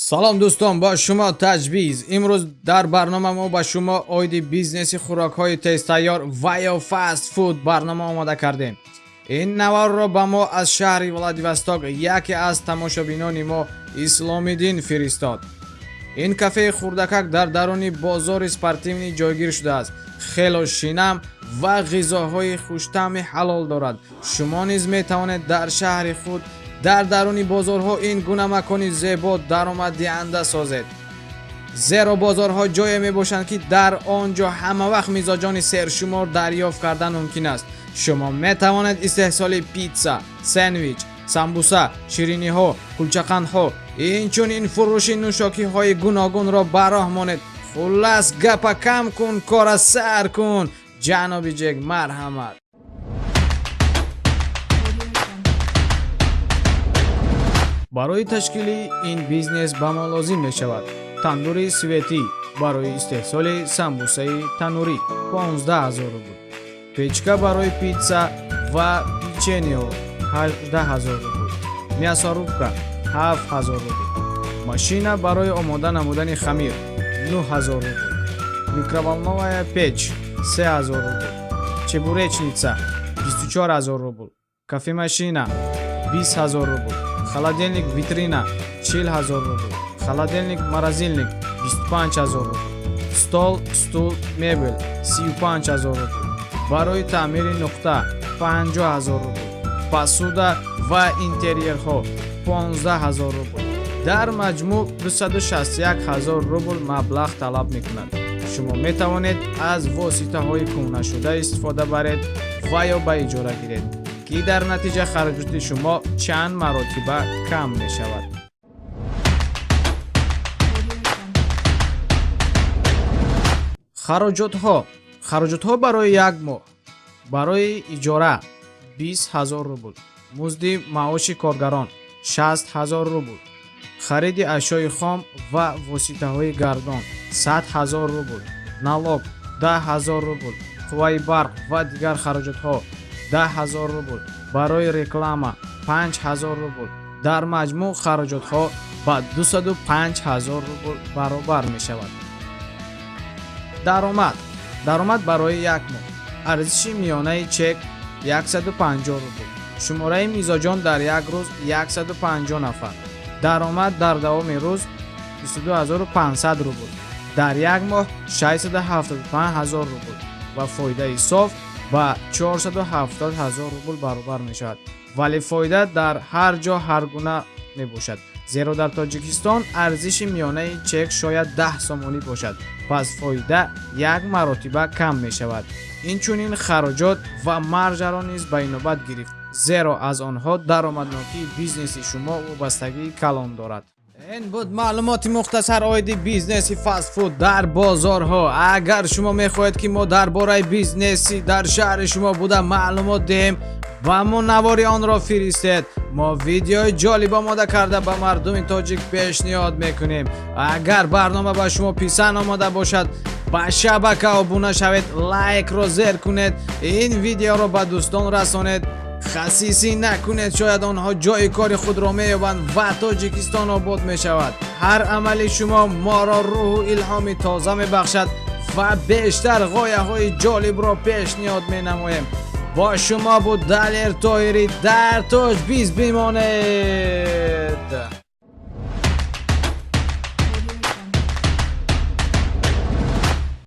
Салом, дӯстон, бо шумо Таҷбиз. Имрӯз дар барнома мо ба шумо оиди бизнеси хӯрокҳои тезтайёр ва ё фастфуд барнома омода кардем. Ин наворро ба мо аз шаҳри Владивосток яке аз тамошобинони мо Исломиддин фиристод. Ин кафеи хурдакак дар даруни бозори Спортивный ҷойгир шудааст. Хело шинам ва ғизоҳои хуштаъми ҳалол дорад. Шумо низ метавонед дар шаҳри худ дар даруни бозорҳо ин гуна макони зебо даромаддиҳанда созед, зеро бозорҳо ҷое мебошанд, ки дар он ҷо ҳама вақт мизоҷони сершумор дарёфт кардан мумкин аст. Шумо метавонед истеҳсоли питса, сендвич, самбуса, шириниҳо, кулчақандҳо, инчунин фурӯши нӯшокиҳои гуногунро ба роҳ монед. Хуллас, гапа кам кун, кора сар кун. Ҷаноби Ҷек, марҳамат. Барои ташкили ин бизнес ба мо лозим мешавад: тандури светӣ барои истеҳсоли самбусаи танурӣ 15 000 рубл, печка барои питса ва печеньеҳо 18 000 рубл, мясорубка 7000 рубл, машина барои омода намудани хамир 9000 рубл, микроволновая печь 3000 рубл, чебуречница 24 000 рубл, кофемашина 20 000 рубл, холодильник витрина 40 000 рубл, холодильник морозильник 25 000 рубл, стол, стул, мебел 35 000 рубл, барои таъмири нуқта 50 000 рубл, посуда ва интерьерҳо 15 000 рубл. Дар маҷмӯъ 261 000 рубл маблағ талаб мекунад. Шумо метавонед аз воситаҳои кӯҳнашуда истифода баред ва ё ба иҷора гиред, ки дар натиҷа хароҷоти шумо чанд маротиба кам мешавад. Хароҷотҳо барои як моҳ: барои иҷора 20 000 рубл, музди маоши коргарон 60 000 рубл, хариди ашёи хом ва воситаҳои гардон 100 000 рубл, налог 10 000 рубл, қувваи барқ ва дигар хароҷотҳо 10 000 рубл, барои реклама 5000 рубл. Дар маҷмӯъ хароҷотҳо ба 205 000 рубл баробар мешавад. Даромад барои як моҳ: арзиши миёнаи чек 150 рубл, шумораи мизоҷон дар як рӯз 150 нафар, даромад дар давоми рӯз 22 500 рубл, дар як моҳ 675 000 рубл ва фоидаи соф ба 470 000 рубл баробар мешавад. Вале фоида дар ҳар ҷо ҳар гуна мебошад, зеро дар Тоҷикистон арзиши миёнаи чек шояд 10 сомонӣ бошад, пас фоида як маротиба кам мешавад. Инчунин хароҷот ва маржаро низ ба инобат гирифт, зеро аз онҳо даромаднокии бизнеси шумо вобастагии калон дорад. Ин буд маълумоти мухтасар оиди бизнеси фастфуд дар бозорҳо. Агар шумо мехоҳед, ки мо дар бораи бизнеси дар шаҳри шумо буда маълумот диҳем, ба мо навори онро фиристед. Мо видеои ҷолиб омода карда, ба мардуми тоҷик пешниҳод мекунем. Агар барнома ба шумо писанд омода бошад, ба шабака обуна шавед, лайкро зер кунед, ин видеоро ба дӯстон расонед. Хасисӣ накунед, шояд онҳо ҷои кори худро меёбанд ва Тоҷикистон обод мешавад. Ҳар амали шумо моро рӯҳу илҳоми тоза мебахшад ва бештар ғояҳои ҷолибро пешниҳод менамоем. Бо шумо буд Далер Тоҳирӣ. Дар Тоҷбиз бимонед.